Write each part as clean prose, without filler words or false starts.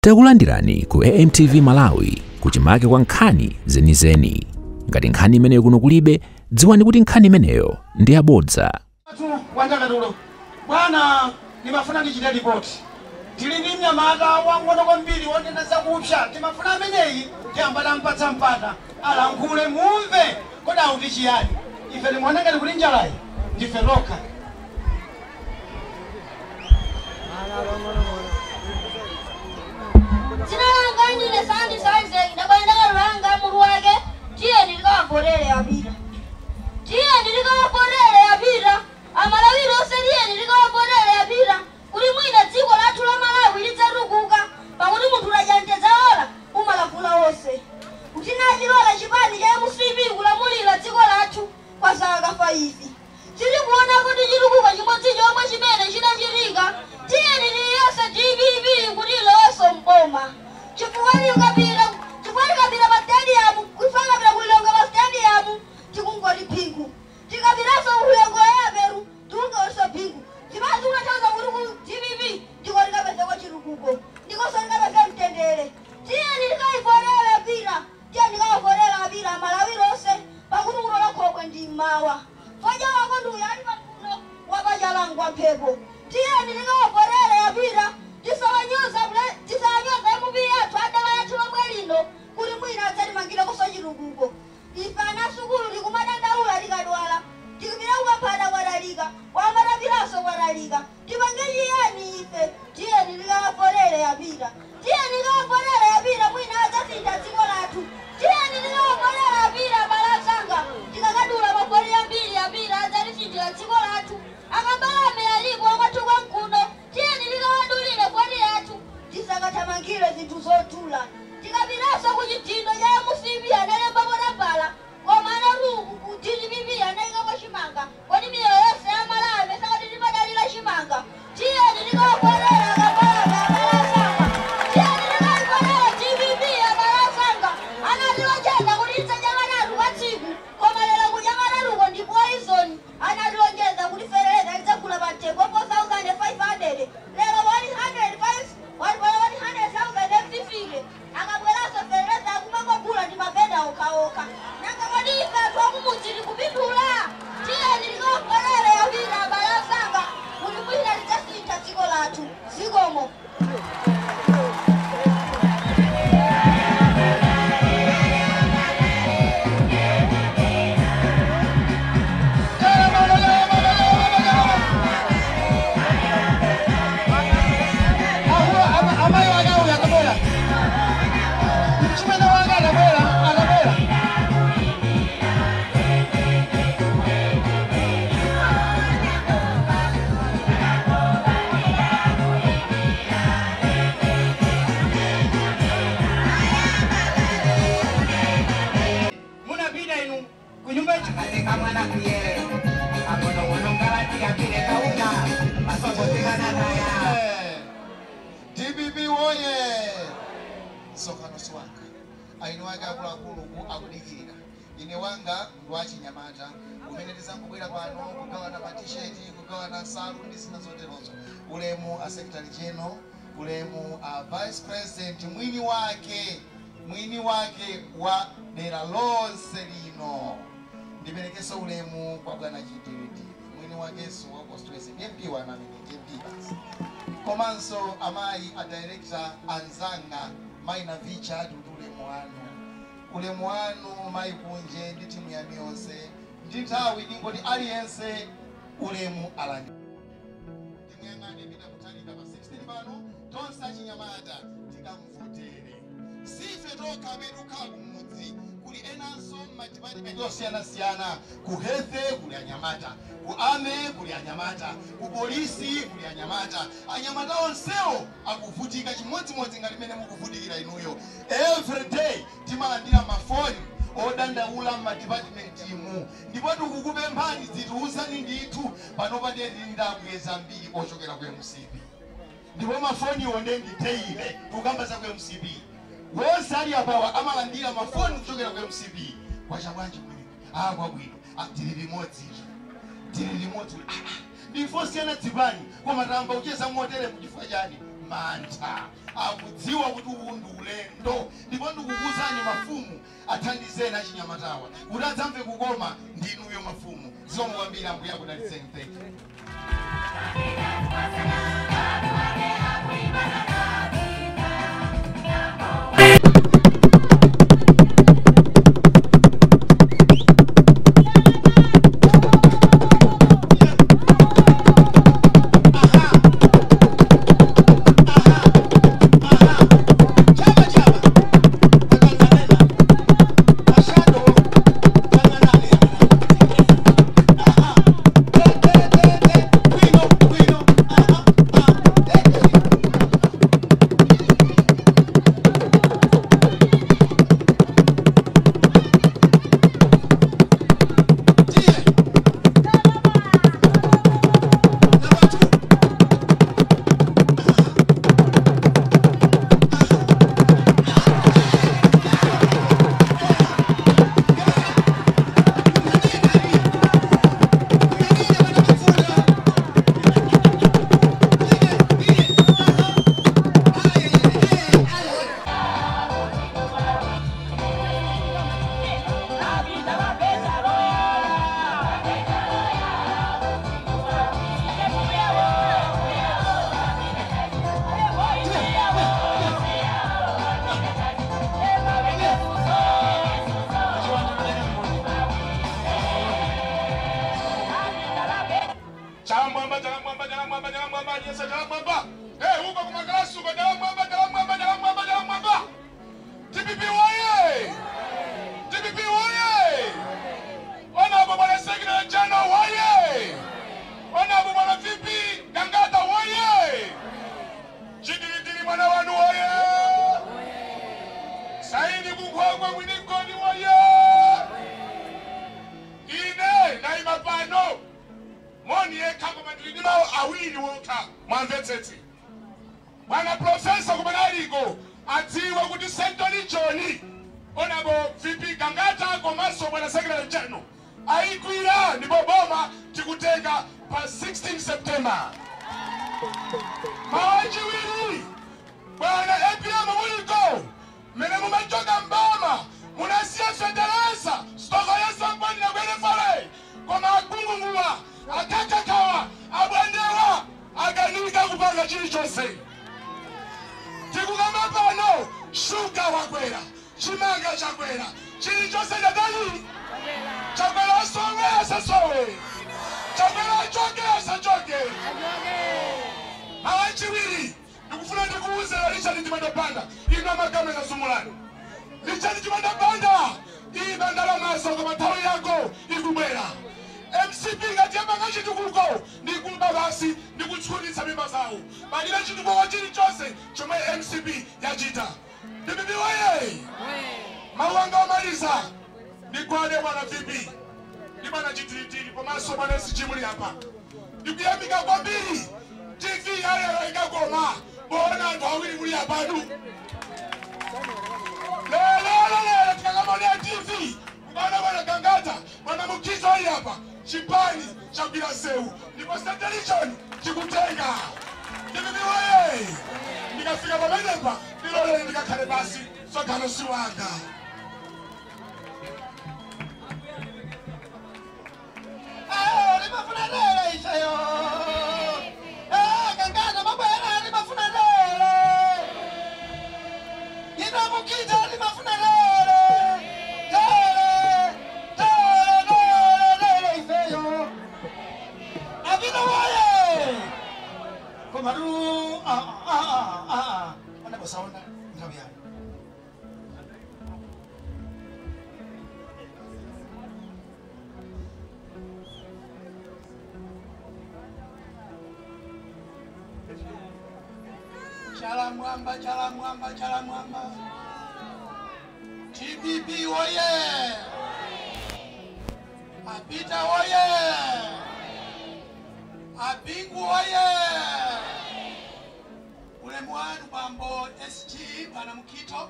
Takulandirani ku AMTV Malawi kuchimake kwa nkhani zenizeni. Ngati nkhani imeneyo kuno kulibe, dziwani kuti nkhani imeneyo ndi yabodza. Wandakatulo bwana, nimafuna ndichite ripoti. Tili ndi mnyamata wang'ono kwambiri wonena zakupsa. Timafuna ameneyi tiyamba tampatsa mpata alankhule, mumve kodi akuti chiyani. Ife timuona ngati kuti njalayi ndife lokha. Dzina langa ndine Sandi Isaac, ndabwera ndakalulanga mutu wake. Tiyeni tikawavotere apita, tiyeni tikawavotere apita, Amalawi onse, tiyeni tikawavotere apita kuti mwina dziko lathu la Malawi lidzatukuka, pakuti munthu udadya umalavula onse. Kuti nachilola chipani cha MCP kulamulira dziko lathu kwa zaka 5, tili kuona kuti chitukuko chimodzi chomwe chimene chinachitika. Tiyeni tiyese DPP kuti ilowonso mboma, chifukwa tikapita pa stadium, tikapita ku Lilongwe pa stadium tikungoti Bingu, tikapitanso ku Lilongwe yaperu tikungotinso Bingu. Chimene chikutanthauza kuti ku DPP ndiko tikapezeko chitukuko, ndikonso tikapeze mtendere. Tiyeni tikayivotere apita, tiyeni tikawavotere apita, Malawi lonse, pakuti kutola khokwe ndi mmawa. Fodya wako ndi ali pakuno wapachalangwa mphepo. Tiyeni tikawavotere apita, tisawanyoza, tisawanyoza MP yathu adala yathu lomwe lino kuti mwina adzatimangire kuso chitukuko. Ife anasukulu tikumadandaula, tikadwala tikupita kukaphata kwatalika, wamatapiranso kwatalika. Tipange chiyani ife? Tiyeni tikawavotere apita, tiyeni tikawavotere apita, mwina adzasintha dziko lathu. Tiyeni tikawavotere apita, abale tikakadula mafoni ambiri, apita adzatisinthira dziko lathu. Akambalame alipo akwathu kwamkuno, tiyeni tikawadulire foni yathu, tisakathamangire zinthu zodula. Tikapitanso ku chidindo cha MCP analembapo tambala, koma anati ku DPP anayikapo chimanga. Kodi miyoyo yonse ya Malawi sakati timadalira chimanga? Tiyeni tikawavotere akambalame, abale asanga. Tiyeni tikawavotere DPP, abale asanga. Anatilonjeza kuti tidzadya katatu pa tsiku, koma lero kudya katatuko ndi poison. Anatilonjeza kuti fetereza tidzagula pa mtengo 4500, lero 105 100,000 akabweranso fetereza akumangogula ndi mavenda okhaokha. Nanga kodi ife anthu akumudzi tikupindula? Tiyeni tikawavotere apita, abale asanga, kuti mwina tidzasintha dziko lathu. Zikomo. Amayi wake auyu akabwera, mchimene wake akabwera, akabwera. Munapita inu kunyumba. Katika mwana kuye ang'ono ngalati kauna masokotikana. DPP woye! Msonkhano si wanga, aini wake akuluakulu akudikirira. Ine wanga ndi wachinyamata umene tizangobwera pano kugawana ma T-shirt, kugawana nsalu ndi zina zoterozo. Ulemu a secretary general, ulemu a vice president, mwini wake, mwini wake wa dera lonse lino. Ndiperekenso ulemu kwa bwana Chidilidili, mwini wakenso wa constituency, MP wana amene ndi MP basi, komanso amayi a director anzanga, mayi Navicha, tikuti ulemu wanu, ulemu wanu mayi Kunje ndi timu yanu yonse. Ndi nthawi ingoti aliyense ulemu alandi. Timuyang'ane Peter Mutharika pa 16 pano, tonse achinyamata tikamvotere. Sife tokha amene tikukhala kumudzi, kuli enanso m'madipatimenti osiyanasiyana. Ku health kuli anyamata, ku army kuli anyamata, ku polisi kuli anyamata. Anyamata onsewo akuvutika chimodzimodzi ngati mmene mukuvutikira inuyo. Every day timalandira mafoni odandaula m'madipatimentimu, ndipo tikukupemphani, zitiuzani ndithu. Pano ndiye tili ndi abwenzi ambiri ochokera ku MCP, ndipo mafoniwo nde ndi daily. Tikukamba za ku MCP, wonse ali apawa amalandira mafoni kuchokera ku MCP. Kwacha bwanji kumeneko? Ah, kwabwino. Ah, tili limodzi, tili limodzi. Ah, ah, ndifosiyana dzipani, koma tamba kucheza motere kuchifukwa chani? mantha, akudziwa kuti uwu ndi ulendo. Ndipo ndikukuwuzani mafumu, athandizeni achinyamatawa kuti adzamve kukoma ndinuyo mafumu. Zikomo kwambiri, Ambuye akudalitseni. Thank you. Bwana Profesa kumenaliko adziwe kuti Central Region onabo VP Gangata komanso bwana Secretary General ayikwira ndipo boma tikutenga pa 16 September. Mawachiwiri bwana APM muliko mene mumachoka mbama munasiya feteleza stoko yesampani na kwenefale koma akungunguwa akakakawa abwendewa akanika kupanga chilichonse. Tikukamba pano shuga wakwera, chimanga chakwera, chilichonse chatani chakwera, sowe asasowe, chakwera achoke asachoke. Mawachiwiri ndikufuna ndikuwuzera Richard Chimwendo Banda ino amakamera zumulani. Richard Chimwendo Banda iba ndalamaso koma nthawi yako ikubwera. MCP ngati yapanga chitukuko ndikumba basi ndikutchulitsa mimba zawo. Palibe chitukuko chilichonse chomwe MCP yachita. DPP woye! Mawu anga omaliza ndigwade bwana VP ndi bwana Chitiritiri komanso bwana SG muli apa. Ndikuyamika kwambiri TV yalero ikakoma bona anthu awiri muli apanu. Lero tikakamona TV kubana bwana Gangata bwana Mukizo ali apa. Chipani chagwira sewu ndipo Central Region chikutenga. DPP woye! Ndikafika pamenepa ndilolere ndikakhale basi sogano si wanga. Limafuna lero ifeyo. Gangata mabwera limafuna lero. Ina Mukita limafuna lero. Lero, lero, lero ifeyo. Avino woye! Komaru Ona bosaona nthawi yanu. Chala mwamba, chala mwamba, chala mwamba. TPP oye! Apita oye! Apingu oye! Ulemu wanu bambo SG bwana Mukito,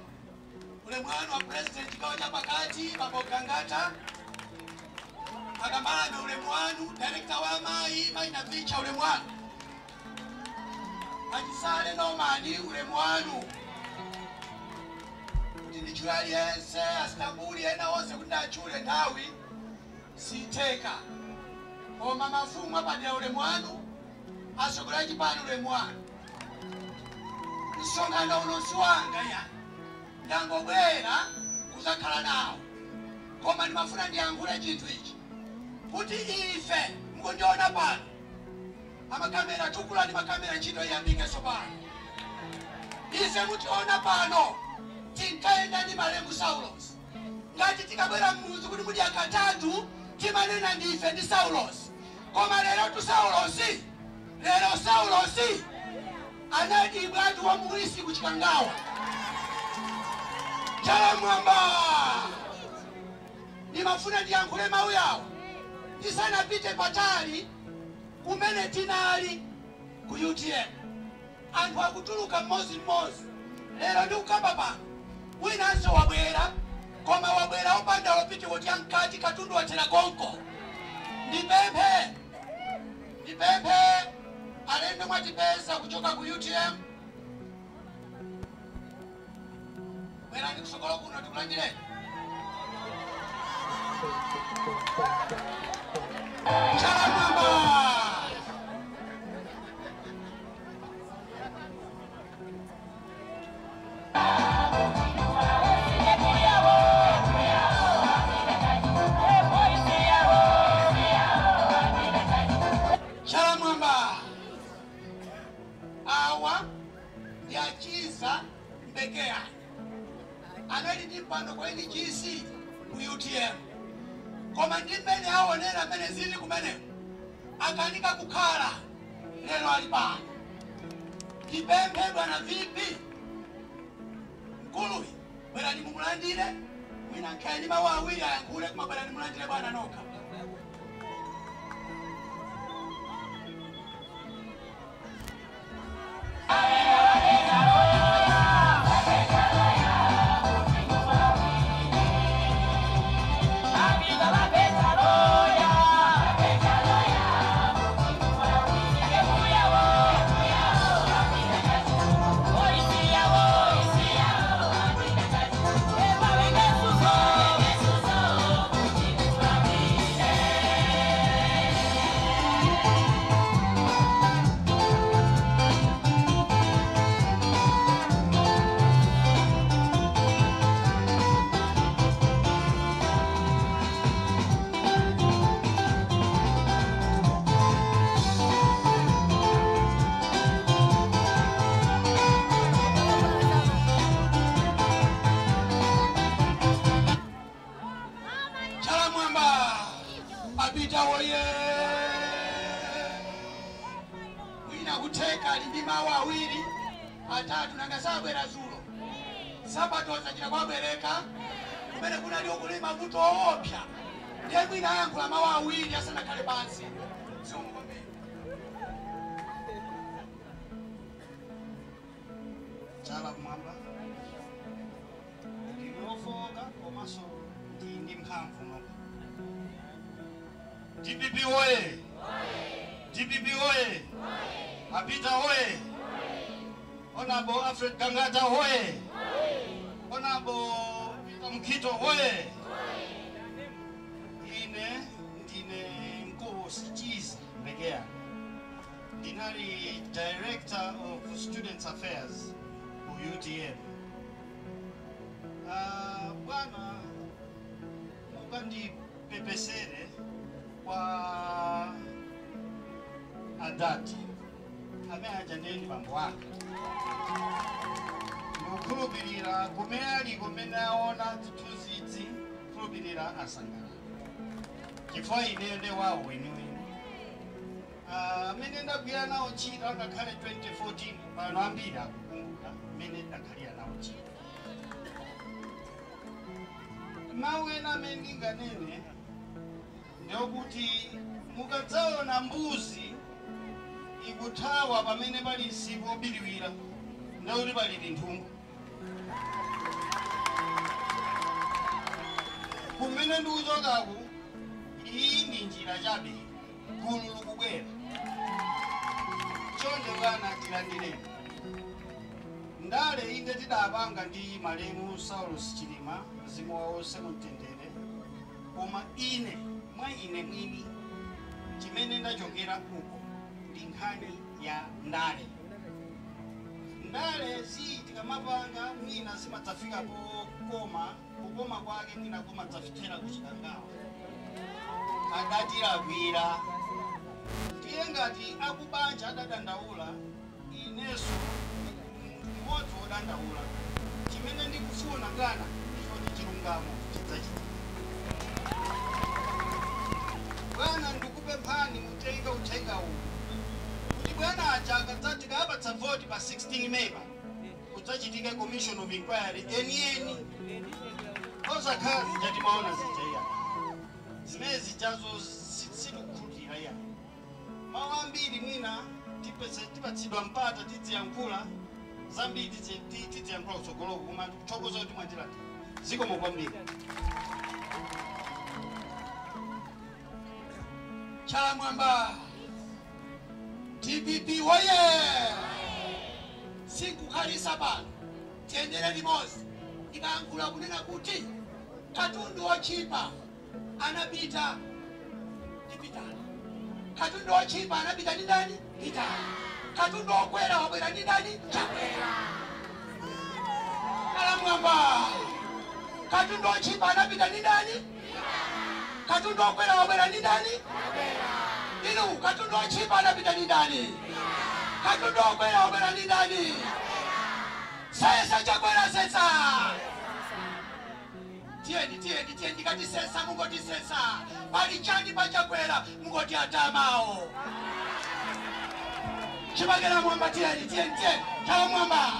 ulemu wanu wa president chigawo cha pakati bambo Gangata, akambalame ulemu wanu director wa mayi mayi na vicha ulemu wanu. Achisale Nomani ulemu wanu. Kuti ndichule aliyense asitambuli ena onse kuti ndachule nthawi sitheka. Koma mafumu apadera ulemu wanu, atsogoleri chipani ulemu wanu. Msonkhano uno si wanga ya. Ndangobwera kuzakhala nawo. Koma ndimafuna ndiyankhule chinthu ichi. Kuti ife mukundiona pano. Amakamera tukulani makamera ntchito iyambike pano. Ife mutiona pano tinkaenda ndi malemu Saulos. Ngati tikabwera m'mudzi kuti mudya katatu timanena ndife ndi Saulos. Koma lero tu Saulosi, lero Saulosi anadi bwatu wa mulisi kuchikangawa. Chala mwamba. Nimafuna ndiyankhule mawu yawo. Tisanapite patali kumene tinali ku UTM. Anthu akutuluka mmodzi. Lero ndikukamba pano. Winanso wabwera, koma wabwera opanda lopiti woti ankati katundu wathera konko. Ndipemphe alendo mwatipeza kuchoka ku UTM. Bwerani kusokolo kuno tikulandireni. Chala mwamba. Chala mwamba. Awa yachiza mbekea. Anali ndi mpando kwa NGC ku UTM. Koma ndi mmene aonera mmene zili kumeneko. Akanika kukhala lero ali pano. Ndipemphe bwana VP mkuluyu bwerani mumulandire, mwina nkhani mawu awiri ayankhule koma bwerani mulandire bwana nokha. Apita woye. Mwina kuteka ali ndi mawu awiri atatu nanga sabwera zulo. Sabato zachita kwabwereka kumene kunali okulima mavuto owopsa. Ndiye mwina ayankhula mawu awiri asanakhale pansi. Siumukombeni. Chala mwamba. Ndinofoka komanso ndi mphamvu nokha. DPP oye! DPP oye! Apita oye! Honorable Alfred Gangata oye! Honorable Peter Mkhito oye! Ine ndine Nkosi Chiza Mbekea. Ndinali Director of Students Affairs ku UTM. Bwana mukandipepesere kwa adati amene aja ndi bambo wanga. Ndikukhulupirira kumene ali kumene aona zithunzizi, khulupirira asangalala chifukwa ineyo ndi wawo weniweni. Amene ndagwira nawo ntchito angakhale 2014 pano ambiri akukumbukira mmene ndakhalira nawo ntchito. Mawu ena amene ndinganene ndiokuti mukadzaona mbuzi ikuthawa pamene pali msipu wobiriwira ndikuti pali nthungo. Kumene ndikuchokaku iyi ndi njira chabe gulu likubwera. Chonde Inde bwana tilandireni. Ndale inde tidapanga ndi malemu Saulos Chilima, mzimu wawo semutendere. Koma ine mwa ine mwini chimene ndachokera uko ndi nkhani ya ndale. Ndale si tikamapanga mwina zimadzafika pokoma, kukoma kwake mwina kumadzafikira kuchikangawa. Adatilakwira. Ndiye ngati akubanja adadandaula, ineso mmodzi wodandaula. Chimene ndikufuna bwana ndichoti chilungamo chidzachitika. Bwana ndikupemphani mutenge uthenga uwu kuti bwana aja akadzati kapatsa voti pa 16 May pa kudzachitike commission of inquiry enieni osakhala zija timaona zija iya zimene zijazo sitikukhulupirira iya. Mawu ambiri mwina tipatsidwa mpata tidziyankhula zambiri tidziyankhula kutsogoloko, koma ndikuthokoza kuti mwandilandira. Zikomo kwambiri. Chala mwamba. DPP woye. Sikukhalisa pano tiyendere limodzi. Ndikayankhula kunena kuti katundu wochipa anapita ndi Pitala. Katundu wochipa anapita ndi ndani? Pitala. Katundu wokwera wabwera ndi ndani? Chakwera. Chala mwamba. Katundu wochipa anapita ndi ndani? Katundu wokwera wabwera ndi ndani? Inu katundu wochipa anapita ndi ndani? Katundu wokwera wabwera ndi ndani? Sesa Chakwera sesa. Tiyeni tiyeni tiyeni ndikati sesa mungoti sesa. Pali chani pa Chakwera mungoti atamao. Chibakera mwamba tiyeni tiyeni tiyeni. Chala mwamba.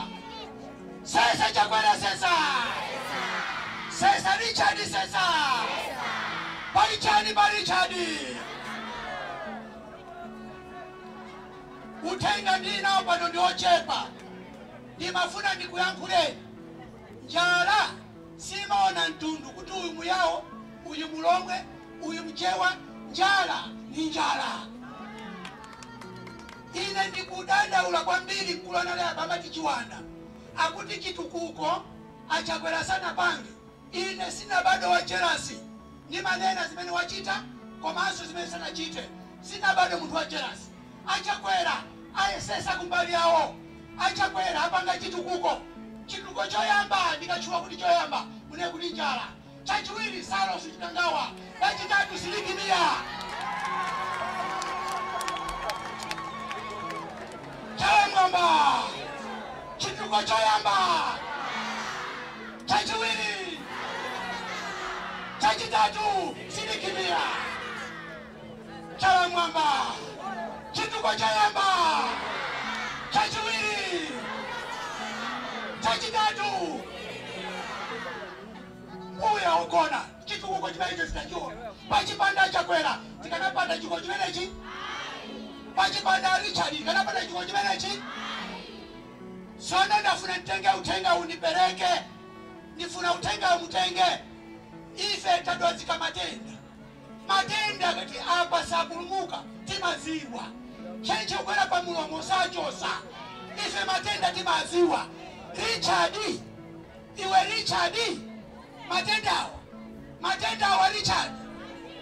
Sesa Chakwera sesa. Sesa Richard sesa. Pali chani pa Richard. Uthenga ndinawo pano ndi ochepa. Ndimafuna ndikuyankhuleni. Njala simaona mtundu kuti uyu muyawo, uyu mulongwe, uyu mchewa. Njala ni njala. Ine ndikudandaula kwambiri mkulonale abamati chiwanda akuti chitukuko achakwera sana pange. Ine sina bado wa jerasi. Ndimanena zimene wachita komanso zimene sanachite. Sina bado munthu wa jerasi. Achakwera ayesesa kumbali yawo. Achakwera apanga chitukuko. Chitukuko choyamba ndikachuwa kuti choyamba mune kuti njala. Chachiwiri Saulos Chikangawa. Chachitatu Sidik Mia. Chala mwamba. Chitukuko choyamba. Chachiwiri. Chachitatu Sidik Mia. Chala mwamba. Chitukuko choyamba. Chachiwiri. Chachitatu. Uya ukona chitukuko chimenecho titachiona. Pachipanda Chakwera tikanapanda chitukuko chimenechi. Pachipanda Richard tikanapanda chitukuko chimenechi. Sona ndafuna nditenge uthenga undipereke. Ndifuna uthenga umutenge. Ife tadwazika matenda. Matenda kati apa sapulumuka timaziwa. Chenche ukwera pa mulomo sachosa. Ife matenda timaziwa. Richard, iwe Richard, matendawa. Matendawa Richard.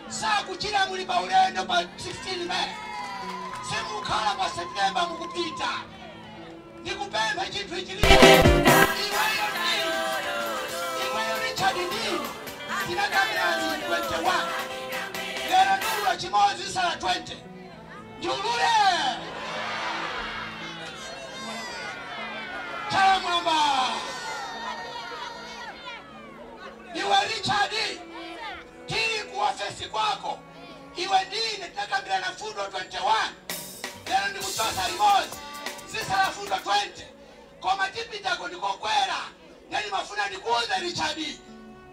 Sakuchira muli pa ulendo pa 16 May. Simukhala pa September mukupita. Ndikupempha chinthu ichi. Iweyo ndini. Iweyo Richard ndini. Tinakamera 21. Lero ndiulula chimodzi sala 20. Ndiulule. Chala mwamba. Iwe Richard, tili ku ofesi kwako. Iwe ndine tinakambirana fundo 21. Lero ndikuchosa limodzi sisala fundo 20. Koma tipitako ndikokwera. Neni mafuna ndikuuze Richard,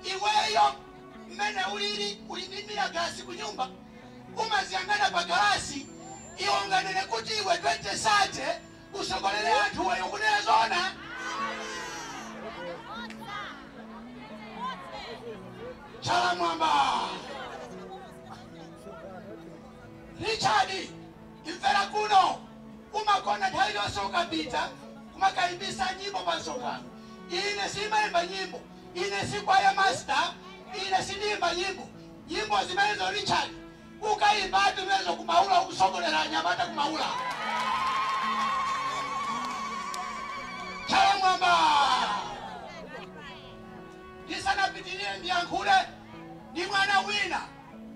iweyo mmene ulili ulinimira galasi kunyumba. Umaziyang'ana pa galasi. Iwe unganene kuti iwe 20 sate usogolere anthu weyo kunena zona. Chala mwamba. Richard, imvera kuno. Umakona nthawi yonse ukapita kumakayimbisa nyimbo pa msonkhano. Ine simayimba nyimbo, ine si kwaya master, ine sindiyimba nyimbo. Nyimbo zimenezo Richard ukayimba zimenezo kumaula ukusogolera anyamata kumaula. Chala mwamba. Ndisanapitirire ndiyankhule ndi mwana wina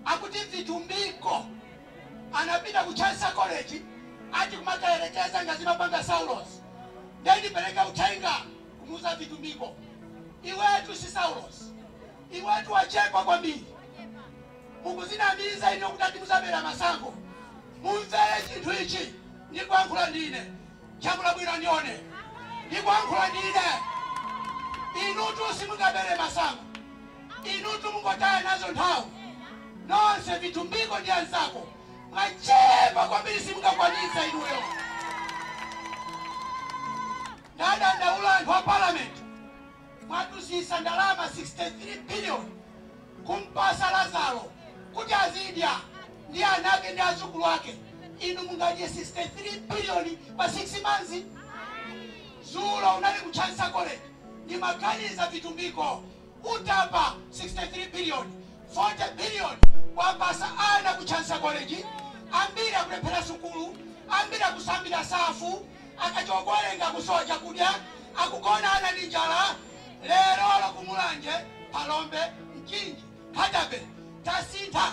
akuti Vitumbiko anapita ku Chancellor College ati kumakayerekeza ngazi mapanga Saulos. Ndipereka uthenga kumuuza Vitumbiko, iwetu si Saulos, iwetu wachekwa kwambiri, mukuzinamiza ino kuti muzabera masango. Mumvere chinthu ichi, ndikuyankhula ndine chakula bwino ndione, ndikuyankhula ndine. Inutu simungabere masango, inutu mungotaya nazo nthawi nonse. Vitumbiko ndi anzako mwachepa kwambiri, simungakwanisa inuyo. Ndadandaula anthu a parliament, mwatusisa ndalama 63 billion kumpasa Lazaro kuti azidya ndi anake ndi azukulu ake. Inu mungadye 63 billion pa 6 months? Zulo unali ku Chancellor College ndimaganiza Vitumbiko utapa 63 billion, 40 billion wapasa ana ku Chancellor College. Ambiri akulephera sukulu, ambiri akusambira safu, akachokolenga kusowa chakudya, akugona ana ndi njala. Lero lokumulanje Palombe Mchinji Kadabe tasintha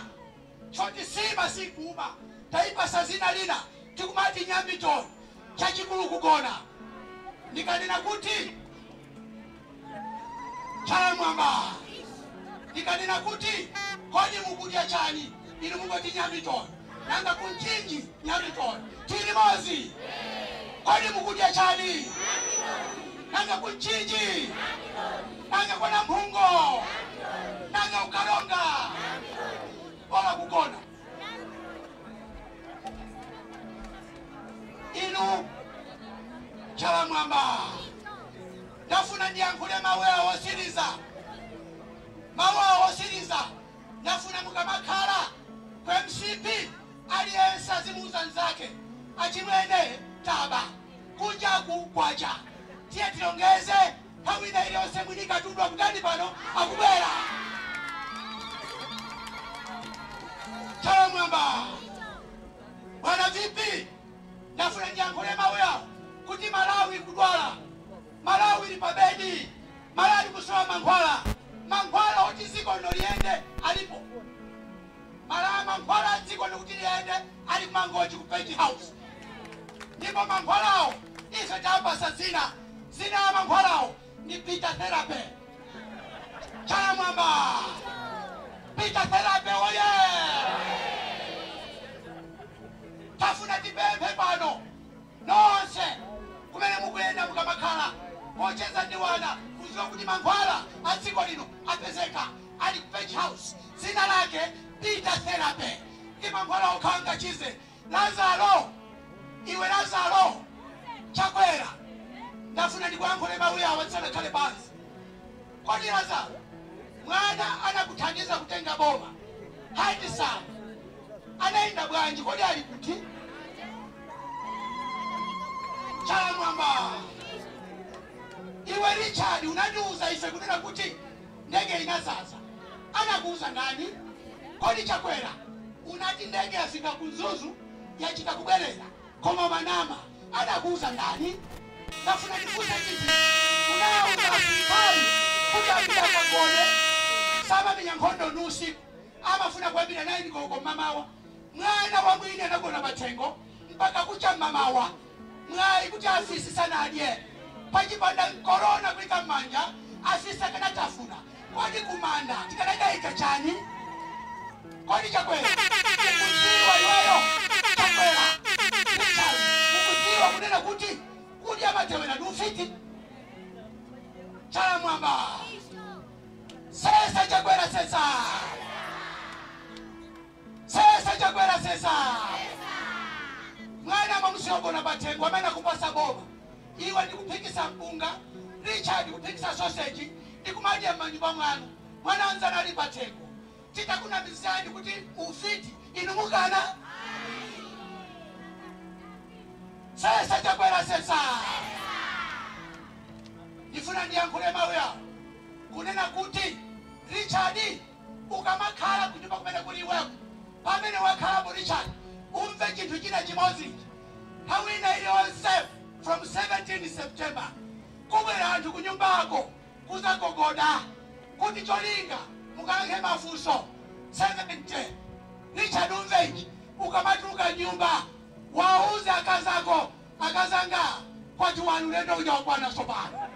choti sima sikuma taipasa zina lina tikumati Nyambitoni chachikulu kugona. Ndikanena kuti chala mwamba, ndikanena kuti kodi mukudya chani, inu mungoti Nyambitoni. Nanga kunchinji Nyambitoni tili mozi. Kodi mukudya chani? Nanga kunchinji, nanga kona mphungo, nanga ukalonga ola kugona. Inu chala mwamba, ndafuna ndiyankhule mawu awo osiriza, mawu awo osiriza. Ndafuna mukamakhala ku MCP aliyense azimuuza nzake, achimwene taba kunjaku kwacha, tiye tilongeze nthawi ina iliyonse mwini katundu akutani pano akubwera. Chala mwamba. Bwana VP, ndafuna ndiyankhule mawu yawo kuti Malawi kudwala, Malawi ili pabedi, Malawi kusowa mankhwala. Mankhwala oti dziko lino liyende alipo. Malawi mankhwala a dziko lino kuti liyende ali kumangochi ku Page House. Ndipo mankhwalawo ife tapasa zina, zina la mankhwalawo ni Peter Therapy. Chala mwamba, Peter Therapy oye! Tafuna tipemphe pano nonse kumene mukuyenda mukamakhala pocheza ndi wana kuziwa kuti mankhwala a dziko lino apezeka ali ku Page House, zina lake Peter Therapy. Ndi mankhwala okhanga chize. Lazaro, iwe Lazaro Chakwera, ndafuna ndikuyankhule mawu awa ndisanakhale pansi. Kodi Lazaro, mwana anakuthandiza kutenga boma handsome anayenda bwanji? Kodi ali kuti? Chala mwamba. Iwe Richard unatiuza ife kunena kuti ndege inazaza, anakuuza ndani? Kodi Chakwera unati ndege yafika ku Mzuzu yachita kubwerera koma manama, anakuuza ndani? Ndafuna ndifunse chichi, unawuza asilikali kuti apita kagone samamenya nkhondo ni usiku, amafuna kuyambira 9 koloko mmamawa. Mwana wa mwini anagona pathengo mpaka kucha mmamawa, mwayi kuti afisi sanadye pachipanda korona kulika mmanja afisi akanatafuna. Kodi kumanda tikanadayika chani? Kodi Chakwera ukudziwa iweyo Chakwera Richard ukudziwa kunena kuti kudya matewera ndi ufiti? Chala mwamba. Sesa Chakwera sesa, sesa Chakwera sesa. Mwana mamusiogona pathengo amene akupasa boma, iwe ndikuphikisa mpunga, Richard kuphikisa sausage ndikumadya m'manyumba mwanu, mwana wanzanu ali pathengo. Titakunamizani kuti ufiti inu mukana? Sesa Chakwera sesa. Ndifuna ndiyankhule mawu yawo kunena kuti Richard ukamakhala kunyumba kumene kuli iweko, pamene wakhalapo Richard, umve chinthu china chimodzi. Nthawi ina iliyonse from 17 September kubwera anthu kunyumbako kuzagogoda kuti cholinga mukayankhe mafunso 70. Richard umve ichi, ukamatuluka nyumba wauze akazako, akazanga kwati wanu ulendo uja wakwana tsopano.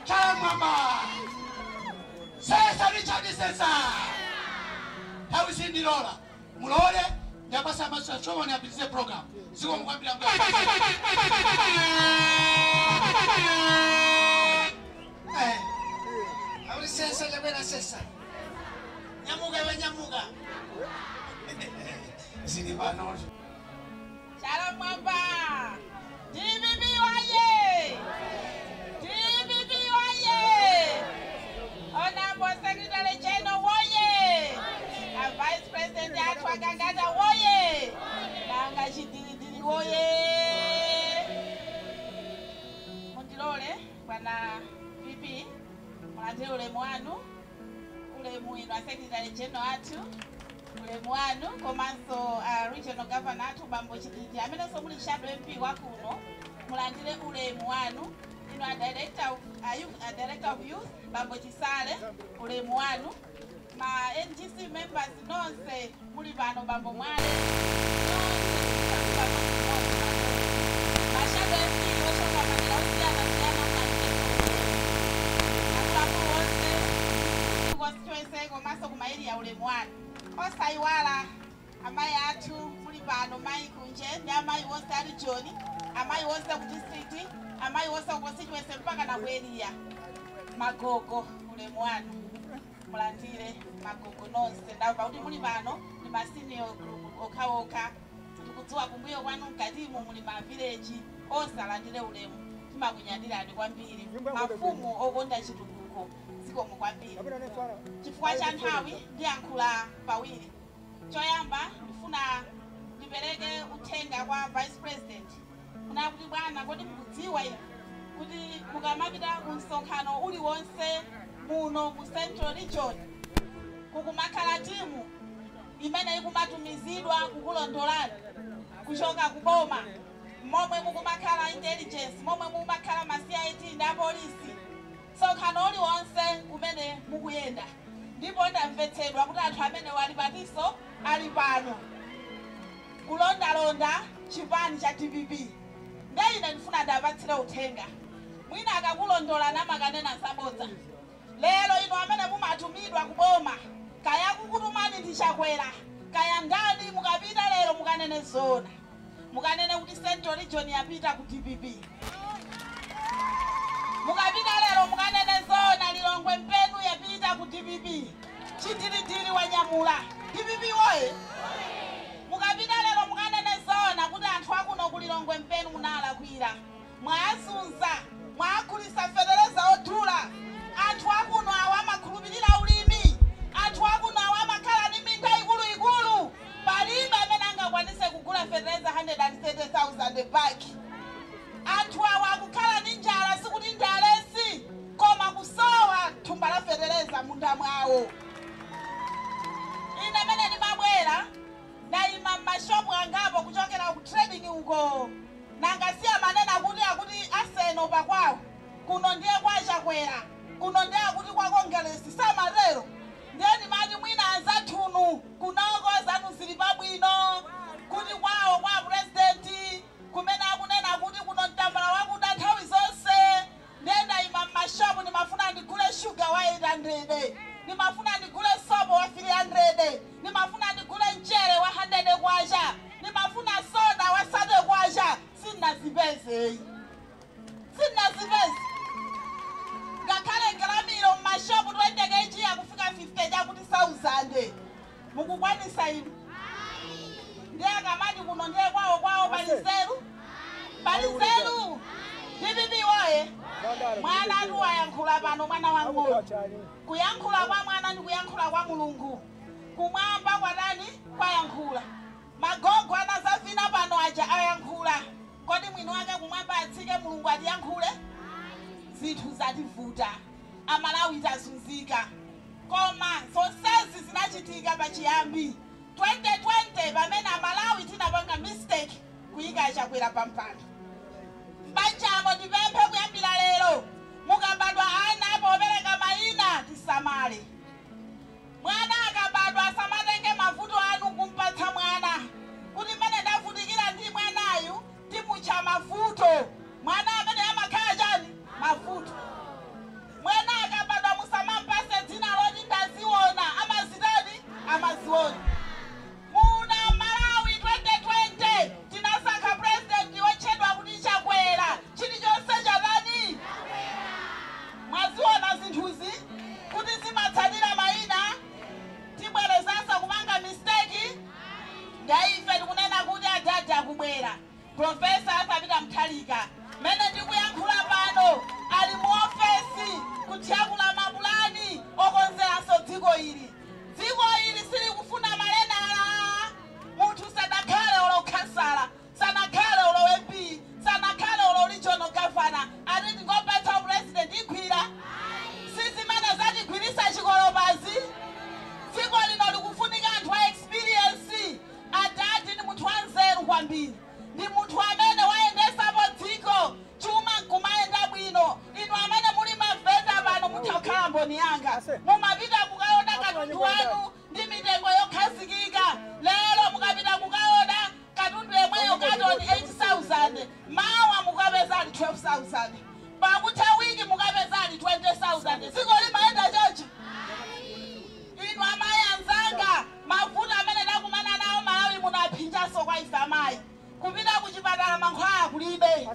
Chala mwamba. Sesa Richard sesa. Nthawi sindilola mulole ndapasa masachomani apitise program ziko mukwambira. Auri sesa Chakwera sesa. Nyamuka iwe nyamuka. Zili pano. Chala mwamba. DPP waye. DPP waye. Honorable Secretary General woye. A Vice President athu akangata woye. Nanga chidilidili woye. Mundilole bwana VP mulandire ulemu wanu, ulemu inu a Secretary General athu, ulemu wanu komanso regional governor athu bambo Chididi amenenso muli shadow MP wakuno, mulandire ulemu wanu. Inu a director of, a director of youth bambo Chisale, ulemu wanu. Ma NGC members nonse muli pano bambo Mwale, ma shadow MP ochoka madera osiyana-siyana mulandire ulemu. Akuluakulu onse constituency komanso kuma area ulemu wanu. Osayiwala amayi athu muli pano, mayi Kunje ndi amayi wonse ali John, amayi wonse ku district, amayi wonse ku constituency mpaka na ku area. Magogo ulemu wanu, mulandire magogo nonse. Ndamva kuti muli pano ndi ma senior group okhaokha, ndikudziwa kumbuyo kwanu mkatimo muli ma village, onse alandire ulemu. Timakunyadirani kwambiri mafumu okonda chitukuko, zikomo kwambiri. Chifukwa cha nthawi ndiyankhula pawiri. Choyamba ndifuna ndipereke uthenga kwa Vice President kuna kuti bwana, kodi mukudziwa inu kuti mukamapita ku msonkhano uliwonse muno mu Central Region kukumakhala timu imene ikumatumizidwa kukulondolani kuchoka kuboma, momwe mukumakhala intelligence, momwe mukumakhala ma CIT ndi apolisi, msonkhano uliwonse kumene mukuyenda. Ndipo ndamvetsedwa kuti anthu amene wali patiso ali pano kulondalonda chipani cha DPP. Ndiye ine ndifuna ndapatsire uthenga, mwina akakulondola namakanena zabodza. Lero inu amene mumatumidwa kuboma, kaya kukutumani ndi Chakwera kaya ndani, mukapita lero mukanene zona, mukanene kuti Central Region yapita ku DPP. Mukapita lero mukanene zona, Lilongwe Mpenu yapita ku DPP, Chidilidili wanyamula DPP woye. Mukapita lero mukanene zona kuti anthu akuno ku Lilongwe Mpenu munalakwira, mwazunza, mwagulisa fetereza odula. Anthu akuno awa amakhulupirira ulimi, anthu akuno awa amakhala ndi minda ikuluikulu, palibe amene angakwanise kugula fetereza 130,000 bag. Anthu awa akukhala ndi njala, sikuti ndalesi, koma kusowa thumba la fetereza munda mwawo. Ine amene ndimabwera ndayima m'mashopu angapo kuchokera ku trading uko, nangasiya manena kuti akuti aseno pakwawo kuno ndiye kwa Chakwera, kuno ndiye akuti kwa Kongeresi, samatero. Ndiye ndimati mwina anzathunu kunoko zanu zili pabwino, kuti kwawo kwa president kumene akunena kuti kuno mtambala wakuda nthawi zonse. Ndiye ndayima m'mashopu ndimafuna ndigule shuga wa 800, ndimafuna ndigule sopo wa 300, ndimafuna ndigule mchere wa 100 kwacha, ndimafuna soda wa 30 kwacha, sindinazipeze, sindinazipeze. Ngakhale ngalamiro m'mashopu 20 kg akufika 50 chakuti 1000, mukukwanisa inu? Ndiye akamati kuno ndiye kwawo kwawo pali nzeru, pali nzeru. DPP woye. Mwana atu wayankhula pano, mwana wang'ono. Kuyankhula kwa mwana ndi kuyankhula kwa Mulungu. Kumwamba kwadani kwayankhula. Magogo anazafina pano aja ayankhula. Kodi mwini wake kumwamba atsike Mulungu atiyankhule? Zinthu zativuta, Amalawi tazunzika. Koma zonsezi zinachitika pachiyambi 2020 pamene Amalawi tinapanga mistake kuyika Chakwera pampando. Mbanjamo ndipemphe kuyambira lero, mukabadwa ana popereka mayina tisamale. Mwana akabadwa asamatenge mavuto anu kumpatsa mwana, kuti mmene ndavutikira ndi mwanayu timutcha mavuto. Mwana amene amakhala chani? Mavuto. Mwana akabadwa musamampase dzina loti ndaziona, amazitani? Amaziona. Muna Malawi 2020 tinasankha president wotchedwa kuti Chakwera. Chilichonse chatani? Mwaziona zinthuzi kuti zimatsatira mayina. Tibwerezanso kupanga mistake. Ndaife tikunena kuti adadi akubwera, Profesa Arthur Peter Mutharika mene ndikuyankhula pano ali mu ofesi kuthyakula mapulani okonzeranso dziko ili. Dziko ili silikufuna malenala. Munthu sadakhale olo khansala, sanakhale olo MP, sanakhale olo regional governor, ati ndingopatsa president igwira. Sizimene zatigwirisa chikolopazi. Dziko lino likufunika anthu a experience. Adadi ndi munthu wanzeru kwambiri, ndi munthu amene wayendesapo dziko, chuma nkumayenda bwino. Inu amene muli mavenda pano mutha kukhala mboni yanga, mumapita kukaona katundu wanu ndi mitengo yokhazikika. Lero mukapita kukaona katundu yemweyo katoni 8,000, mawa mukapeza ali 12,000, pakutha wiki mukapeza ali 20,000. Dziko limayenda choncho. Inu amayi anzanga, mavuto amene ndakumana nawo Malawi munaphinjanso kwa ife amayi. Kupita kuchipatala mankhwala kulibe,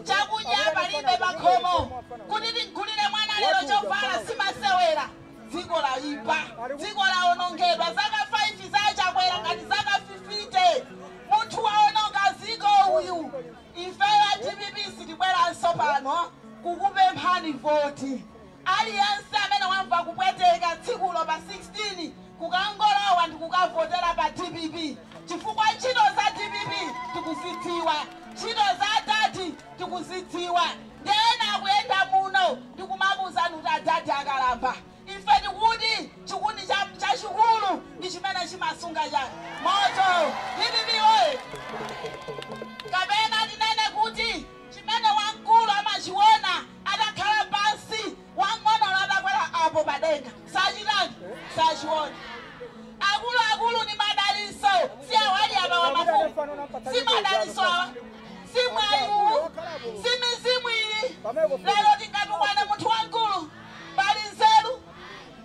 chakudya palibe pakhomo, kuti tigulire mwana lero chovala simasewera. Dziko laipa, dziko laonongedwa. Zaka 5 za Chakwera ngati zaka 50. Munthu waononga dziko uyu. Ifeyo a DPP sitibweranso pano kukupemphani voti. Aliyense amene wamva kupweteka tsikulo pa 16 kukangolowa ndi kukavotera pa DPP, chifukwa ntchito za DPP tikuzidziwa, ntchito za adadi tikuzidziwa. Ndena akuyenda muno ndikumakuwuzani kuti adadi akalamba. Ife tikuti chikundi chachikulu ndi chimene chimasunga cha moto. DPP oye! Kapena tinene kuti chimene wamkulu amachiona atakhala pansi, wang'ono adakwera apo padenga sachitani? Sachiona. Akuluakulu ni madaliso, si awali apa wa mafumu, si madaliso awa, si mwayi, si mizimu ili. Lero tingatukwane munthu wamkulu pali nzeru.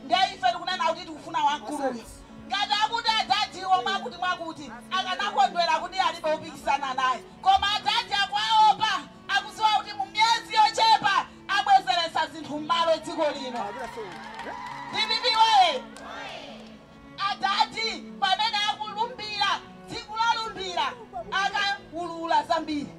Ndiye ife tikunena kuti tikufuna wamkuluyo. Ngati akuti adadiwo mwakuti mwakuti akanakondwera kuti alibe upikisana naye, koma adadi akwaopa, akuziwa kuti mu miyezi yochepa abwezeresa zinthu m'malo dziko lino. DPP oye! Adadi pamene akulumbira, dziko lalumbira, akaulula zambiri,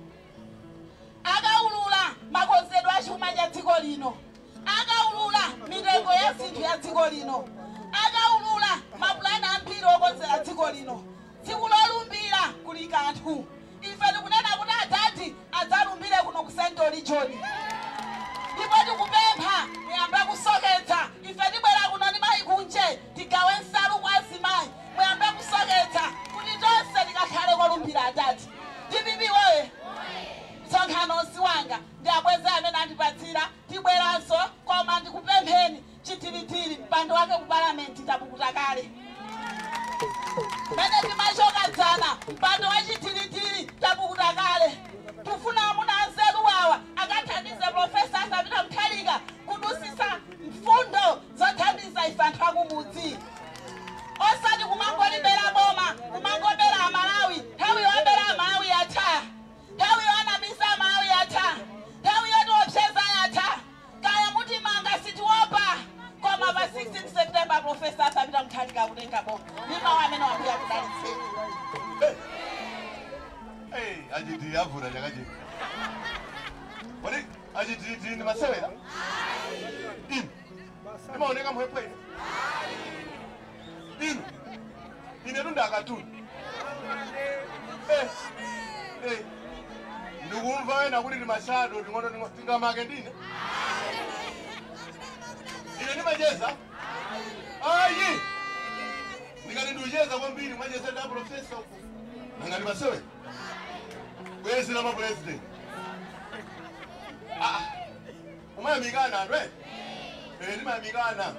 akaulula makonzedwe a chuma cha dziko lino, akaulula mitengo ya zinthu ya dziko lino, akaulula mapulani ambiri okonzera dziko lino. Dziko lolumbira kuli kanthu. Ife tikunena kuti adadi adzalumbire kuno ku Central Region, ndipo tikupempha muyambe kusoketsa. Ife tibwera kuno ndi mayi kunje tigawe nsalu kwa azimayi, muyambe kusoketsa kuti tonse tikakhale kolumbira adadi. DPP oye! Msonkhano wanga ndi abweze amene andipatsira, tibweranso. Koma ndikupempheni chithirithiri, mpando wake ku palamenti tapukuta kale mene timachokadzana, mpando wa chithirithiri tapukuta kale. Tufuna amuna anzeru awa akathandize Profesa Arthur Peter Mutharika kudusisa mfundo zothandiza ife anthu akumudzi, osati kumangolibera boma, kumangobera Amalawi. Nthawi yobera Amalawi yatha, nthawi yoanamisa Amalawi yatha, nthawi yotiopseza yatha. Kaya mutimanga sitiopa, koma pa 16 September Profesa Arthur Peter Mutharika kutenga boma. Ndi mawu amene wambuya kudalitseni. Achiti avura chakachino. Kodi achiti ndi masewera? Inu ndimaoneka mphwepwene inu, inetu ndakatuni. Ena kuti timashado ting'ono tingamake ndine. Ine ndimacheza? Ayi! Ndikati ndiucheza kwambiri mwacheza nda profesa uko. Nanga ndimasewe? Bwezi la mapresident. Ah. Umayamikana anthu eh? Eh, ndimayamikana.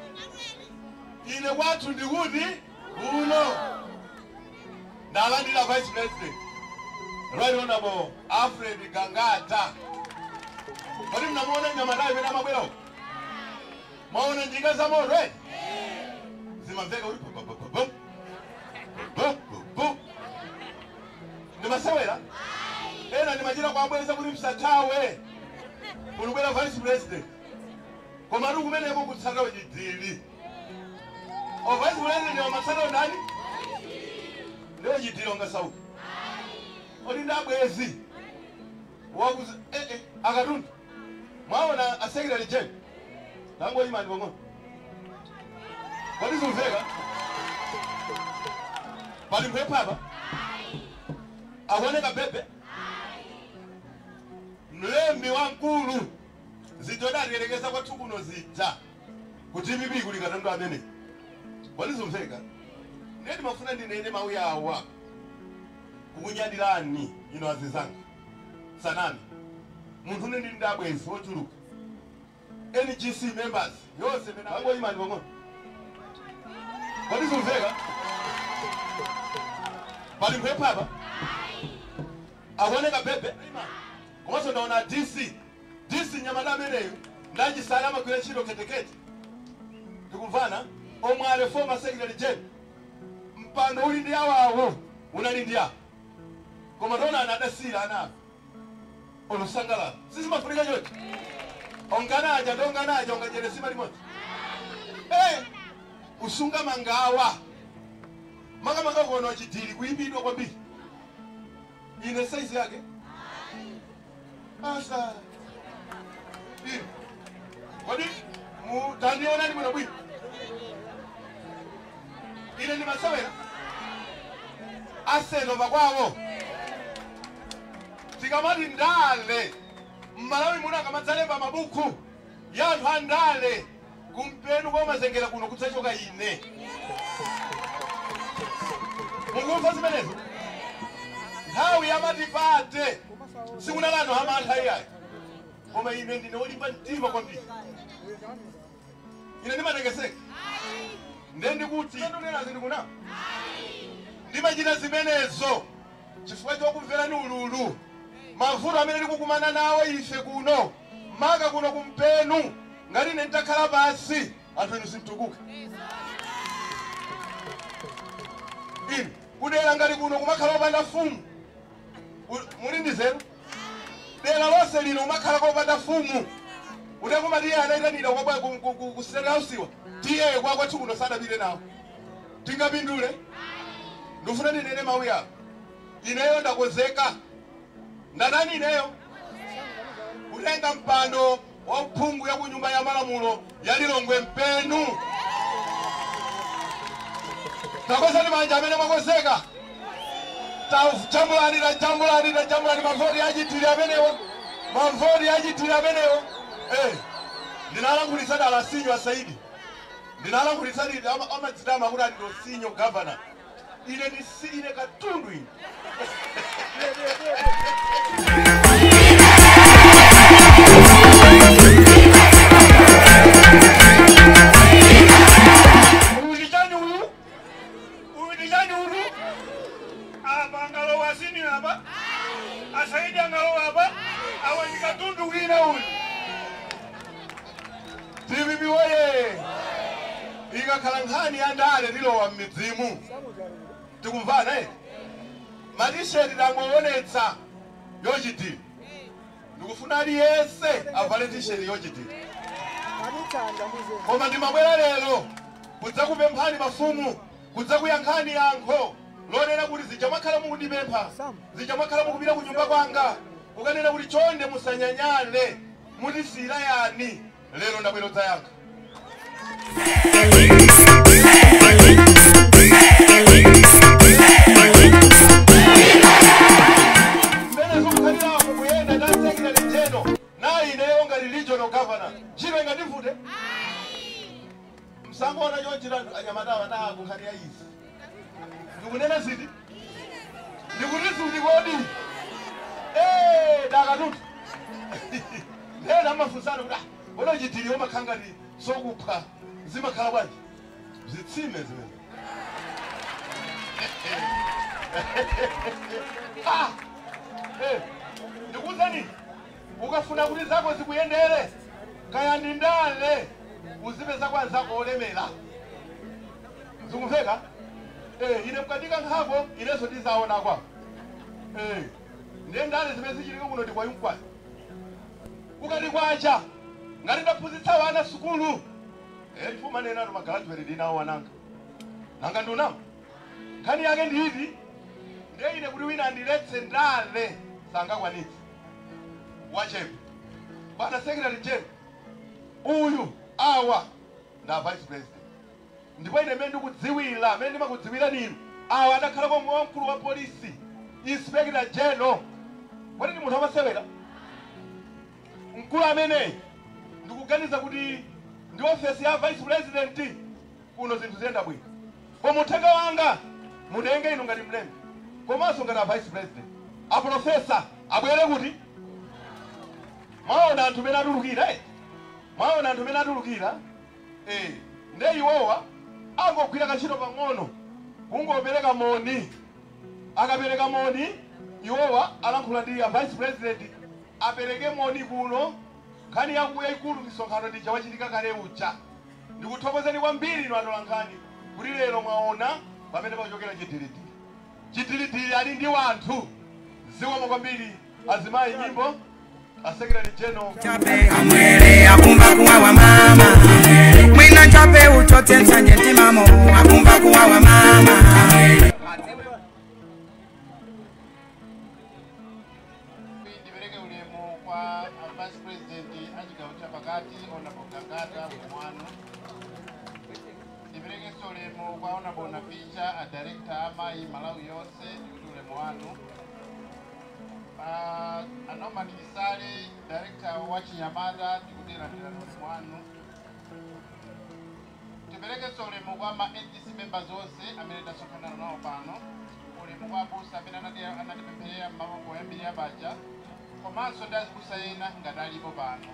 Ine kwathu ndikuti kuno. Ndalandira vice president. Right Honorable Alfred Gangata. Kodi mnamuona nyamatayo imene amabwera uko? Mwaona njinga za moto eh? Zimamveka kuti bu bu bu bu. Bu bu bu. Ndimasewera? Ena ndimachita kuabweza kuti msathawe. Kulubwera vice president. Koma ali kumeneko kutsata chidili. O vice president wamatsata ndani? Ndiwo chidili ongasauka. Odi ndabwezi. Wakuza akatundu. Mwaona a secretary general. Tango imani bongo. Kodi zumveka? Pali mphepo apa? Akuoneka bebe? Mlembi wamkulu zitodalierekeza kwathu kuno zidza kuti bibi kuli katundu amene. Kodi zumveka? Ndiye ndimafuna ndinene mawu awa. Kukunyadirani ino azizanga. Sanami. Munthu une ndi ndabwezi wochuluka. NGC members yonse mena ango imani bongo. Kodi zumveka? Pali mphepo apa? Akuoneka bebe? Komanso ndaona DC. DC nyamata ameneyo ndachisala amagwira ntchito ketekete. Ndikumvana omwe ali former secretary general. Mpando uli ndi awawo unali ndi awo. Koma ndaona anadasira anapo. Olusangalala. Sisimafunika choncho. Onganaja ndonganaja ongajere sima limodzi. Eh! Usunga mangawa. Makamaka kuona chidili kuyimbidwa kwambiri. Ine size yake. Asa. Ine. Kodi mu tandiona ni bwino bwino. Ine ndi masewera. Aseno vakwawo. Tikamati ndale. Mmalawi muno akamadzalemba mabuku ya anthu andale kumpenu kwa mazengera kuno kudzachoka ine. Mukumva zimenezo? Nthawi yamatipate sikunalano amantha iyayi. Koma ine ndine wolimba mtima kwambiri. Ine ndimatekeseka. Ndiye ndikuti ndonena zinthu kuna. Ndimachita zimenezo chifukwa chokumverani ululu. Mavuto amene tikukumana nawo ife kuno maka kuno kumpenu ngati ine nditakhala pasi anthu inu simtukuka. Inu kudera ngati kuno kumakhala opanda fumu. Muli ndi zeru? Dera lonse lino kumakhala kopanda fumu. Utekumati iye anayitanidwa ku State House iwa tiye kwakwathu kuno sadapite nawo. Tingapindule? Ndifuna ndinene mawu awo. Ineyo ndakonzeka. Ndanani ineyo? Kutenga mpando wa mphungu ya kunyumba ya malamulo ya Lilongwe mpenu. Takozani manja amene mwakonzeka. Tajambulani tajambulani tajambulani mavoti achitiri amenewo. Mavoti achitiri amenewo. Eh. Ndinalankhulitsa dala sinyo Saidi. Ndinalankhulitsa amadzidama kuti ali ndo sinyo governor. Ine ndi ine katundu ine. DPP woye! Ikakhala nkhani ya ndale lilowa m'midzimu. Tikumvana eh? Matisheti tangoonetsa yochitiri. Ndikufuna aliyense avale tisheti yochitiri. Koma ndimabwera lero kudzakupemphani mafumu, kudzakuyankhani yankho lonena kuti zija mwakhala mukundipempha, zija mwakhala mukupita ku nyumba kwanga, kukanena kuti chonde musanyanyale, mutisiyira yani. Lero ndabwera kudzayankha. Mmene zikukhalira kuyenda ndasekera. Msangoona chonchira anyamata ana kunkhani ya izi. Ndikunena ziti? Ndikuti ziti kodi? Dakatuti. Lero amafunsana kuti bona chidiri omakhanga ndi sokupha zimakhala bwanji? Zitsime zimene. Ndikuwuzani, ukafuna kuti zako zikuyendere kaya ndi ndale uzipeza kwa anzako olemera. Zikumveka? Ine mkatika nkhako inenso ndizaona kwa. Ndiye ndale zimene zichitika kuno ndi kwayunkwaya. Ukati kwacha ngati ndaphunzitsa wana sukulu chifukwa manena atu magalajuweti ndinawo wananga nanga ndiunawo nkhani yake nditi ndiye ine kuti wina andiletse ndale sangakwanitse wachepa. Bwana Secretary General uyu awa nda Vice President, ndipo ine mmene ndikudziwira mmene ndimakudziwira ninu awa adakhala komwe wamkulu wa polisi Inspector General. Kodi ndi munthu amasewera mkulu ameneyi? Ndikuganiza kuti ndi ofesi ya Vice President kuno zinthu ziyenda bwino. Koma uthenga wanga mutenge inu ngati mlembi komanso ngati a Vice President a Profesa abwere kuti mwaona anthu mene atulukira mwaona anthu mene atulukira nde iwowa angogwira kantchito pang'ono kungopereka moni. Akapereka moni iwowa alankhula ndi a Vice President apereke moni kuno. Nkhani yakuya ikulu misonkhano ndija wachitika kale uja. Ndikuthokozeni kwambiri inu atolankhani kuti lero mwaona pamene pachokera chidilidili. Chidilidili ali ndi wanthu zikomo kwambiri azimayi nyimbo a Secretary General. Chape amwere akumva kuwawa mama mwina chape uchote msanje ntimamo akumva kuwawa mama. Ndipereke ulemu kwa Vice President achigawo cha pakati Honorable Gangata ulemu wanu. Ndiperekenso ulemu kwa Honorable Navicha a Director amayi Malawi yonse ndikuti ulemu wanu. Anoma Nisale Director wa Chinyamata ndikuti landirani ulemu wanu. Tiperekenso ulemu kwa ma NDC members onse amene tasonkhana nawo pano. Ulemu kwa abusa amene anatipempherera m'maboko oyambirira paja komanso ndi azibusa ena ngati alipo pano.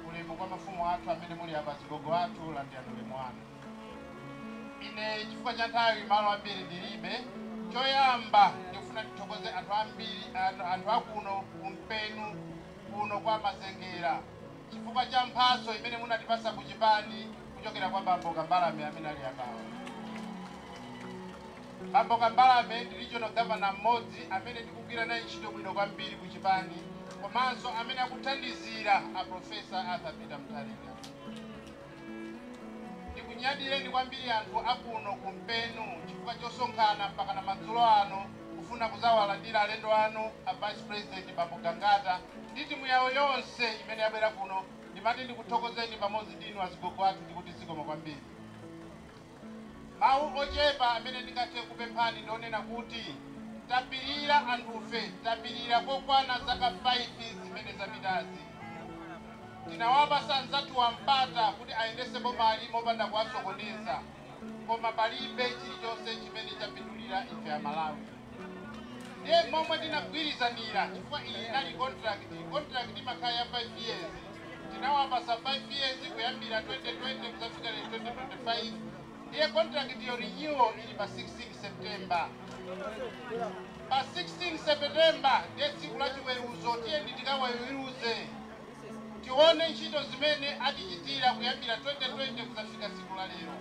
Ulemu kwa mafumu athu amene muli apa, azigogo athu, landirani ulemu wanu. Ine chifukwa cha nthawi malo ambiri ndilibe. Choyamba ndikufuna ndithokoze anthu ambiri, anthu akuno kumpenu kuno kwa Mazengera chifukwa cha mphatso imene munatipasa kuchipani kuchokera kwa Bambo Kambalame amene ali apawa. Bambo Kambalame ndi regional governor mmodzi amene tikugwira naye ntchito bwino kwambiri kuchipani komanso amene akuthandizira a Professor Arthur Peter Mutharika. Ndikunyadireni kwambiri anthu akuno kumpenu chifukwa chosonkhana mpaka na madzulo ano kufuna kuzawalandira alendo anu a Vice President Bambo Gangata ndi timu yawo yonse imene yabwera kuno. Ndimati ndikuthokozeni pamodzi ndinu azigogo athu ndikuti zikomo kwambiri. Mawu ochepa amene ndingathe kupemphani ndionena kuti tapirira anthufe, tapirira kokwana zaka 5 zimene zapitazi. Tinawapasa anzathu wampata kuti ayendese bomali mopanda kuwasokoneza, koma palibe chilichonse chimene chapindulira ife Amalawi. Ndiye momwe tinagwirizanira chifukwa iyi inali contract imakhala ya 5 years. Tinawapasa 5 years kuyambira 2020 kuzafika 2025. Ndiye contract yo renewal ili pa 16 September. Pa 16 September ndiye tsiku la chiweruzo, tiye tikawaweruze tione ntchito zimene atichitira kuyambira 2020 kuzafika tsiku la lero.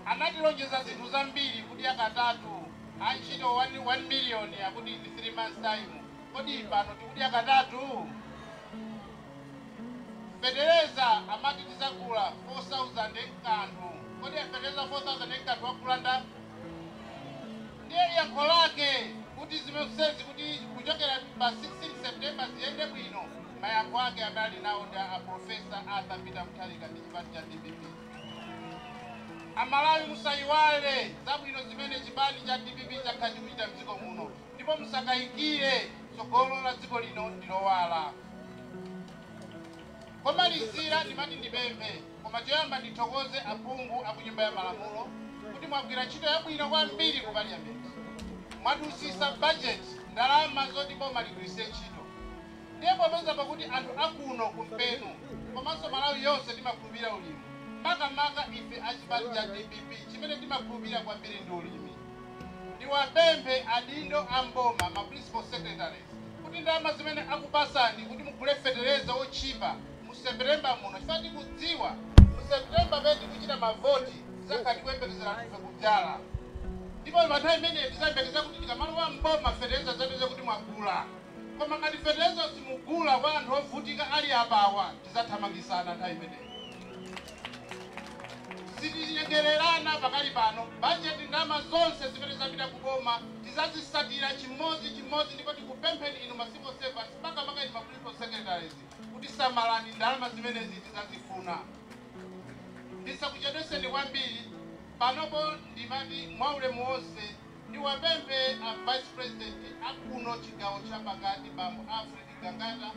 Anatilonjeza zinthu zambiri kuti akatatu antchito 1 million akuti in 3 months time. Kodi pano tikudya katatu? Fetereza amati tizagula 4,000 kanthu. Kodi fetereza 4,000 kanthu wakulanda? Ndiye yankho lake kuti zimesezi kuti kuchokera pa 16 September ziyende bwino. Mayankho ake amene ali nawo ndi a Professor Arthur Peter Mutharika ndi chipani cha DPP. Amalawi musayiwale zabwino zimene chipani cha DPP chakhala chikuchita mdziko muno, ndipo musakayikire tsogolo la dziko lino ndilowala. Komalizira ndimati ndipemphe, koma choyamba ndithokoze aphungu aku Nyumba ya Malamulo kuti mwagwira ntchito yabwino kwambiri ku parliament. Mwadusisa budget, ndalama zoti boma ligwiritse ntchito. Ndiye popeza pakuti anthu akuno kumpenu komanso Malawi yonse timakhulupirira ulimi, makamaka ife achipani cha DPP chimene timakhulupirira kwambiri ndi ulimi, ndiwapemphe adindo amboma, ma principal secretaries, kuti ndalama zimene akupasani kuti mugule fetereza otchipa mu September muno, chifukwa tikudziwa mu September pamene tikuchita mavoti tidzakhala tikuyembekezera anthufe kudzala, ndipo pa nthawi imeneyi tidzayembekeza kuti tikamalowa mboma fetereza zapeze kuti mwagula. Koma ngati fetereza simugula kwa anthu ovutika ali apawa, tidzathamangisana nthawi imeneyi. Sitinyengererana pakali pano. Bajeti, ndalama zonse zimene zapita kuboma tidzazisatira chimodzi chimodzi, ndipo tikupempheni inu ma civil servants, makamaka inu ma principal secretaries, kuti samalani ndalama zimenezi, tidzazifuna. Ndisakuchedweseni kwambiri panopo, ndimati mwaulemu wonse ndiwapemphe a vice president akuno chigawo cha pakati, bambo Alfred Gangata,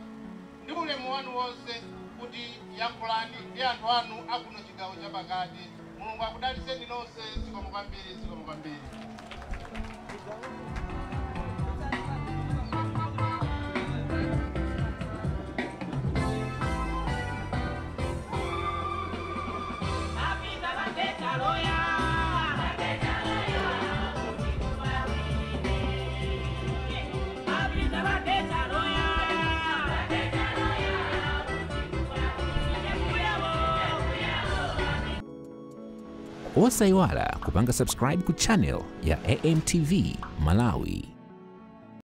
ndi ulemu wanu wonse kuti yankhulani ndi anthu anu akuno chigawo cha pakati. Mulungu akudalitseni nonse. Zikomo kwambiri, zikomo kwambiri. Osayiwala kupanga subscribe ku channel ya AMTV Malawi.